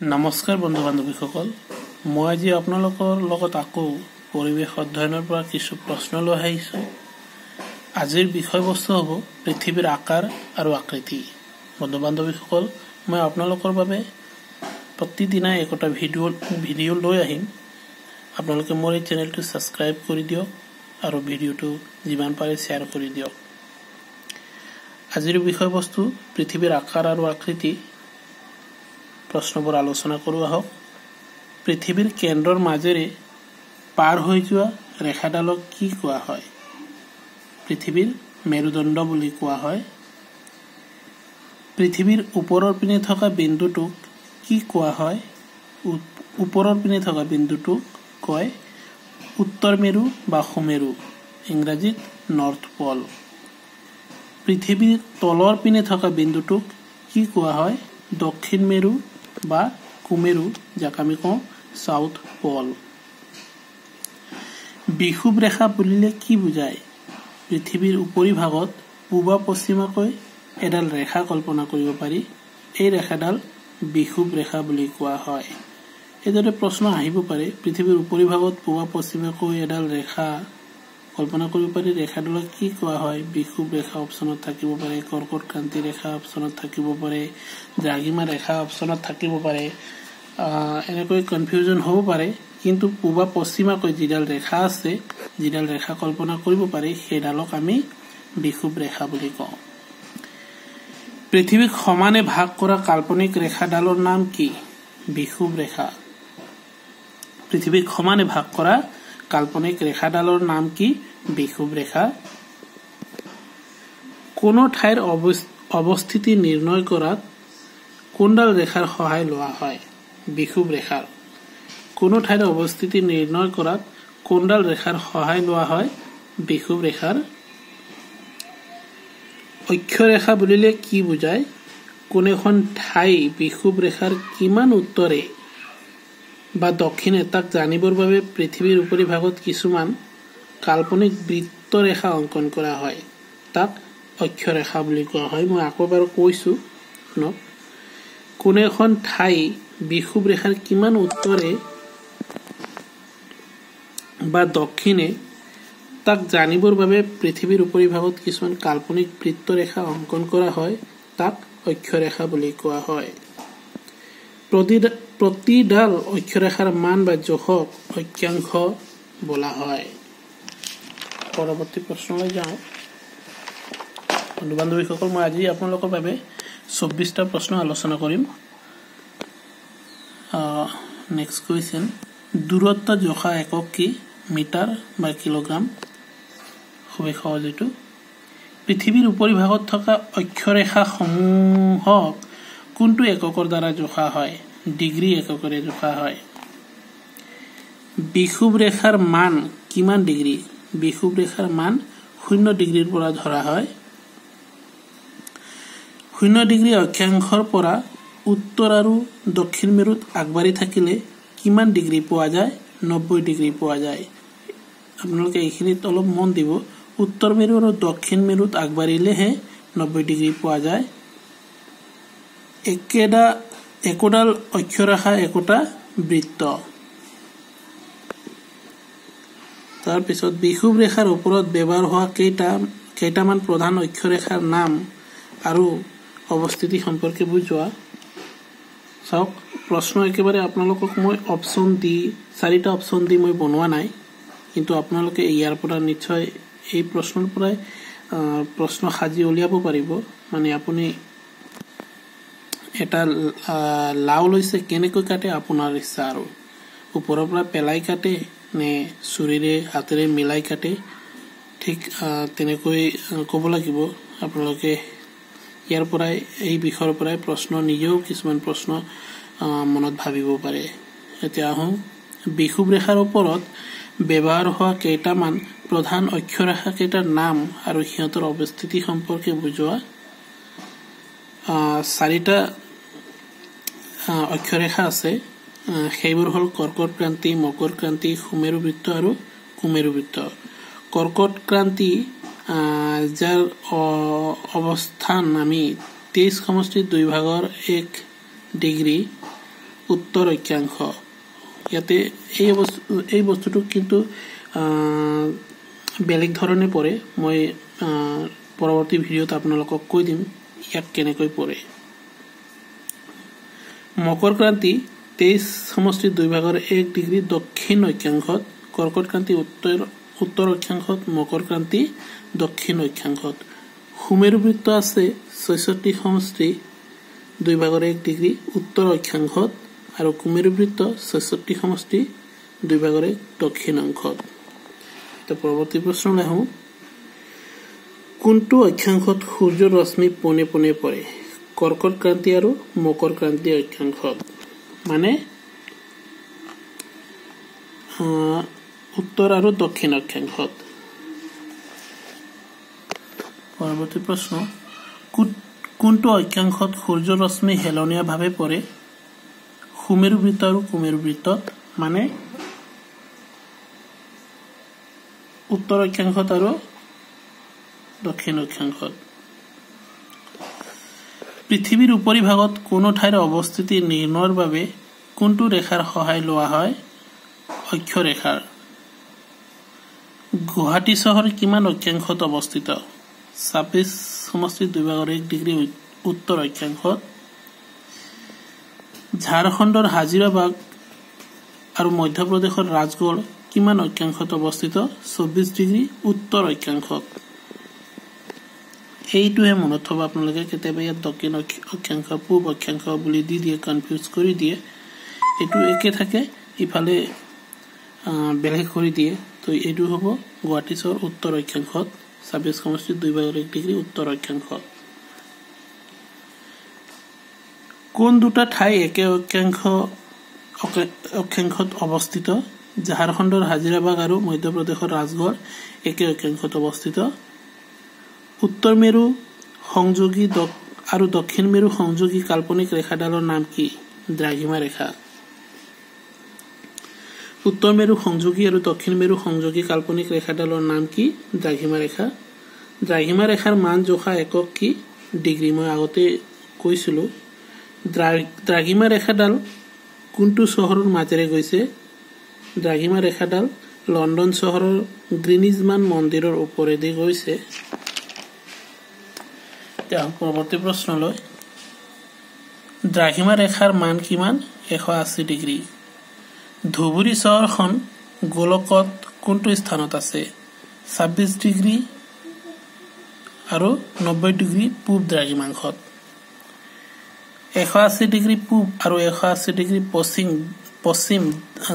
নমস্কাৰ বন্ধু বান্ধৱীসকল, মই আজি আপোনালোকৰ লগত আকৌ পৰিৱেশ অধ্যয়নৰ পৰা কিছু প্ৰশ্ন লৈ আহিছোঁ। আজিৰ বিষয়বস্তু হ'ব পৃথিৱীৰ আকাৰ আৰু আকৃতি। বন্ধু বান্ধৱীসকল, মই আপোনালোকৰ বাবে প্ৰতিদিনাই একোটা ভিডিঅ' লৈ আহিম। আপোনালোকে মোৰ এই চেনেলটো ছাবস্ক্ৰাইব কৰি দিয়ক আৰু ভিডিঅ'টো যিমান পাৰে শ্বেয়াৰ কৰি দিয়ক। আজিৰ বিষয়বস্তু পৃথিৱীৰ আকাৰ আৰু আকৃতি। প্ৰশ্নবোৰ আলোচনা কৰোঁ আহক। পৃথিৱীৰ কেন্দ্ৰৰ মাজেৰে পাৰ হৈ যোৱা ৰেখাডালক কি কোৱা হয়? পৃথিৱীৰ মেৰুদণ্ড বুলি কোৱা হয়। পৃথিৱীৰ ওপৰৰ পিনে থকা বিন্দুটোক কি কোৱা হয়? ওপৰৰ পিনে থকা বিন্দুটোক কয় উত্তৰ মেৰু বা সুমেৰু, ইংৰাজীত নৰ্থ পল। পৃথিৱীৰ তলৰ পিনে থকা বিন্দুটোক কি কোৱা হয়? দক্ষিণ মেৰু বা কুমেৰু, যাক আমি কওঁ চাউথ পল। বিষুৱ ৰেখা বুলিলে কি বুজায়? পৃথিৱীৰ উপৰিভাগত পূবা পশ্চিমাকৈ এডাল ৰেখা কল্পনা কৰিব পাৰি, এই ৰেখাডাল বিষুৱ ৰেখা বুলি কোৱা হয়। এইদৰে প্ৰশ্ন আহিব পাৰে, পৃথিৱীৰ উপৰিভাগত পূবা পশ্চিমাকৈ এডাল ৰেখা কল্পনা কৰিব পাৰি, ৰেখাডালক কি কোৱা হয়? বিষুৱ ৰেখা অপশ্যনত থাকিব পাৰে, কৰ্কট ক্ৰান্তি ৰেখা অপশ্যনত থাকিব পাৰে, দ্ৰাঘিমা ৰেখা অপশ্যনত থাকিব পাৰে। এনেকৈ কনফিউজন হ'ব পাৰে, কিন্তু পূবা পশ্চিমাকৈ যিডাল ৰেখা আছে, যিডাল ৰেখা কল্পনা কৰিব পাৰি, সেইডালক আমি বিষুৱ ৰেখা বুলি কওঁ। পৃথিৱীক সমানে ভাগ কৰা কাল্পনিক ৰেখাডালৰ নাম কি? বিষুৱ ৰেখা। পৃথিৱীক সমানে ভাগ কৰা কাল্পনিক ৰেখাডালৰ নাম কি? বিষুৱ ৰেখা। কোনো ঠাইৰ অৱস্থিতি নিৰ্ণয় কৰাত কোনডাল ৰেখাৰ সহায় লোৱা হয়? বিষুৱ ৰেখাৰ। কোনো ঠাইৰ অৱস্থিতি নিৰ্ণয় কৰাত কোনডাল ৰেখাৰ সহায় লোৱা হয়? বিষুৱ ৰেখাৰ। অক্ষৰেখা বুলিলে কি বুজায়? কোন এখন ঠাই বিষুৱ ৰেখাৰ কিমান উত্তৰে বা দক্ষিণে তাক জানিবৰ বাবে পৃথিৱীৰ উপৰিভাগত কিছুমান কাল্পনিক বৃত্তৰেখা অংকন কৰা হয়, তাক অক্ষৰেখা বুলি কোৱা হয়। মই আকৌ এবাৰ কৈছোঁ, শুনক। কোন এখন ঠাই বিষুৱ ৰেখাৰ কিমান উত্তৰে বা দক্ষিণে তাক জানিবৰ বাবে পৃথিৱীৰ উপৰিভাগত কিছুমান কাল্পনিক বৃত্তৰেখা অংকন কৰা হয়, তাক অক্ষৰেখা বুলি কোৱা হয়। প্ৰতিডাল অক্ষৰেখাৰ মান বা জোখক অক্ষাংশ বোলা হয়। পৰৱৰ্তী প্ৰশ্নলৈ যাওঁ। বন্ধু বান্ধৱীসকল, মই আজি আপোনালোকৰ বাবে 24টা প্ৰশ্ন আলোচনা কৰিম। নেক্সট কুৱেশ্যন, দূৰত্ব জোখা একক কি? মিটাৰ বা কিলোগ্ৰাম। খুবেই সহজ এইটো। পৃথিৱীৰ উপৰিভাগত থকা অক্ষৰেখাসমূহক কোনটো এককৰ দ্বাৰা জোখা হয়? ডিগ্ৰী এককৰে জোখা হয়। বিষুৱ ৰেখাৰ মান কিমান ডিগ্ৰী? বিষুৱ ৰেখাৰ মান 0 ডিগ্ৰীৰ পৰা ধৰা হয়। 0 ডিগ্ৰী অক্ষাংশৰ পৰা উত্তৰ আৰু দক্ষিণ মেৰুত আগবাঢ়ি থাকিলে কিমান ডিগ্ৰী পোৱা যায়? 90 ডিগ্ৰী পোৱা যায়। আপোনালোকে এইখিনিত অলপ মন দিব, উত্তৰ মেৰু আৰু দক্ষিণ মেৰুত আগবাঢ়িলেহে 90 ডিগ্ৰী পোৱা যায়। একোডাল অক্ষৰেখা একোটা বৃত্ত। তাৰপিছত বিষুৱ ৰেখাৰ ওপৰত ব্যৱহাৰ হোৱা কেইটামান প্ৰধান অক্ষৰেখাৰ নাম আৰু অৱস্থিতি সম্পৰ্কে বুজোৱা। চাওক, প্ৰশ্ন একেবাৰে আপোনালোকক মই অপশ্যন দি, চাৰিটা অপশ্যন দি মই বনোৱা নাই, কিন্তু আপোনালোকে ইয়াৰ পৰা নিশ্চয় এই প্ৰশ্নৰ পৰাই প্ৰশ্ন সাজি উলিয়াব পাৰিব। মানে আপুনি এটা লাও লৈছে, কেনেকৈ কাটে আপোনাৰ ইচ্ছা, আৰু ওপৰৰ পৰা পেলাই কাটে নে চুৰিৰে হাতেৰে মিলাই কাটে, ঠিক তেনেকৈ ক'ব লাগিব। আপোনালোকে ইয়াৰ পৰাই, এই বিষয়ৰ পৰাই প্ৰশ্ন নিজেও কিছুমান প্ৰশ্ন মনত ভাবিব পাৰে। এতিয়া আহোঁ, বিষুৱ ৰেখাৰ ওপৰত ব্যৱহাৰ হোৱা কেইটামান প্ৰধান অক্ষৰেখা কেইটাৰ নাম আৰু সিহঁতৰ অৱস্থিতি সম্পৰ্কে বুজোৱা। চাৰিটা অক্ষৰেখা আছে, সেইবোৰ হ'ল কৰ্কট ক্ৰান্তি, মকৰ ক্ৰান্তি, সুমেৰু বৃত্ত আৰু কুমেৰু বৃত্ত। কৰ্কট ক্ৰান্তি যাৰ অৱস্থান আমি 23 সমষ্টিৰ 2 ভাগৰ 1 ডিগ্ৰী, উত্তৰ অক্ষাংশ। ইয়াতে এই বস্তুটো কিন্তু বেলেগ ধৰণে পৰে, মই পৰৱৰ্তী ভিডিঅ'ত আপোনালোকক কৈ দিম ইয়াক কেনেকৈ পৰে। মকৰ ক্ৰান্তি 23.2 ডিগ্ৰী দক্ষিণ অক্ষাংশত, কৰ্কট ক্ৰান্তি উত্তৰ অক্ষাংশত, মকৰ ক্ৰান্তি দক্ষিণ অক্ষাংশত। সুমেৰু বৃত্ত আছে 66.2 ডিগ্ৰী উত্তৰ অক্ষাংশত আৰু কুমেৰু বৃত্ত 66.2 দক্ষিণ অংশত। এতিয়া পৰৱৰ্তী প্ৰশ্নলৈ আহোঁ। কোনটো অক্ষাংশত সূৰ্যৰ ৰশ্মি পোনে পোনে পৰে? কৰ্কট ক্ৰান্তি আৰু মকৰ ক্ৰান্তি অক্ষাংশত, মানে উত্তৰ আৰু দক্ষিণ অক্ষাংশত। পৰৱৰ্তী প্ৰশ্ন, কোনটো অক্ষাংশত সূৰ্যৰ ৰশ্মি হেলনীয়াভাৱে পৰে? সুমেৰু বৃত্ত আৰু কুমেৰু বৃত্তত, মানে উত্তৰ অক্ষাংশত আৰু দক্ষিণ অক্ষাংশত। পৃথিৱীৰ উপৰিভাগত কোনো ঠাইৰ অৱস্থিতি নিৰ্ণয়ৰ বাবে কোনটো ৰেখাৰ সহায় লোৱা হয়? অক্ষৰেখাৰ। গুৱাহাটী চহৰ কিমান অক্ষাংশত অৱস্থিত? 26.2 ডিগ্ৰী উত্তৰ অক্ষাংশত। ঝাৰখণ্ডৰ হাজিৰাবাগ আৰু মধ্যপ্ৰদেশৰ ৰাজগড় কিমান অক্ষাংশত অৱস্থিত? 24 ডিগ্ৰী উত্তৰ অক্ষাংশত। এইটোহে মনত থব আপোনালোকে, কেতিয়াবা ইয়াত দক্ষিণ অক্ষাংশ পূব অক্ষাংশ বুলি দি দিয়ে, কনফিউজ কৰি দিয়ে। এইটো একে থাকে, ইফালে বেলেগ কৰি দিয়ে। তো এইটো হ'ব গুৱাহাটী চহৰ উত্তৰ অক্ষাংশত, 26.2 ডিগ্ৰী উত্তৰ অক্ষাংশত। কোন দুটা ঠাই একে অক্ষাংশত অৱস্থিত? ঝাৰখণ্ডৰ হাজিৰাবাগ আৰু মধ্যপ্ৰদেশৰ ৰাজগড় একে অক্ষাংশত অৱস্থিত। উত্তৰ মেৰু সংযোগী আৰু দক্ষিণ মেৰু সংযোগী কাল্পনিক ৰেখাডালৰ নাম কি? দ্ৰাঘিমা ৰেখা। উত্তৰ মেৰু সংযোগী আৰু দক্ষিণ মেৰু সংযোগী কাল্পনিক ৰেখাডালৰ নাম কি? দ্ৰাঘিমা ৰেখা। দ্ৰাঘিমা ৰেখাৰ মান জোখা একক কি? ডিগ্ৰী। মই আগতে কৈছিলো। দ্ৰাঘিমা ৰেখাডাল কোনটো চহৰৰ মাজেৰে গৈছে? দ্ৰাঘিমা ৰেখাডাল লণ্ডন চহৰৰ গ্ৰীনিজমান মন্দিৰৰ ওপৰেদি গৈছে। পৰৱৰ্তী প্ৰশ্নলৈ, দ্ৰাঘিমা ৰেখাৰ মান কিমান? 180 ডিগ্ৰী। ধুবুৰী চহৰখন গোলকত কোনটো স্থানত আছে? 26 ডিগ্ৰী আৰু 90 ডিগ্ৰী পূব দ্ৰাঘিমাংশত। 180 ডিগ্ৰী পূব আৰু 180 ডিগ্ৰী পশ্চিম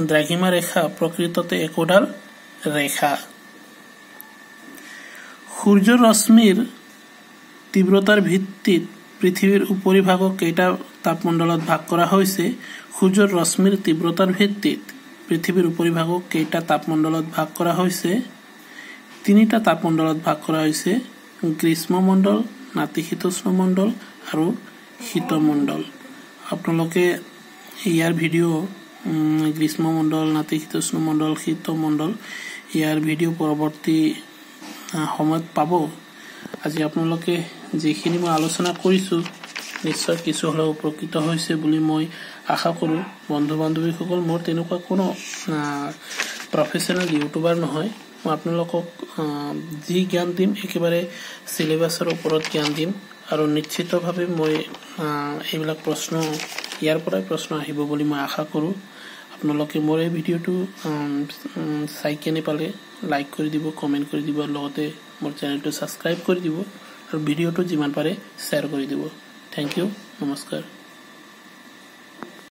দ্ৰাঘিমা ৰেখা প্ৰকৃততে একোডাল ৰেখা। সূৰ্যৰ ৰশ্মিৰ তীব্ৰতাৰ ভিত্তিত পৃথিৱীৰ উপৰিভাগক কেইটা তাপমণ্ডলত ভাগ কৰা হৈছে? সূৰ্যৰ ৰশ্মিৰ তীব্ৰতাৰ ভিত্তিত পৃথিৱীৰ উপৰিভাগক কেইটা তাপমণ্ডলত ভাগ কৰা হৈছে? তিনিটা তাপমণ্ডলত ভাগ কৰা হৈছে, গ্ৰীষ্মমণ্ডল, নাতিশীতোষ্ণমণ্ডল আৰু শীতমণ্ডল। আপোনালোকে ইয়াৰ ভিডিঅ' গ্ৰীষ্মমণ্ডল, নাতিশীতোষ্ণমণ্ডল, শীতমণ্ডল ইয়াৰ ভিডিঅ' পৰৱৰ্তী সময়ত পাব। আজি আপোনালোকে যিখিনি মই আলোচনা কৰিছোঁ নিশ্চয় কিছু হ'লেও উপকৃত হৈছে বুলি মই আশা কৰোঁ। বন্ধু বান্ধৱীসকল, মোৰ তেনেকুৱা কোনো প্ৰফেচনেল ইউটিউবাৰ নহয়। মই আপোনালোকক যি জ্ঞান দিম একেবাৰে চিলেবাছৰ ওপৰত জ্ঞান দিম আৰু নিশ্চিতভাৱে মই এইবিলাক প্ৰশ্ন ইয়াৰ পৰাই প্ৰশ্ন আহিব বুলি মই আশা কৰোঁ। আপোনালোকে মোৰ এই ভিডিঅ'টো চাই কেনে পালে লাইক কৰি দিব, কমেণ্ট কৰি দিব, আৰু লগতে মোৰ চেনেলটো ছাবস্ক্ৰাইব কৰি দিব আৰু ভিডিঅ'টো যিমান পাৰে শ্বেয়াৰ কৰি দিব। Thank you, নমস্কাৰ।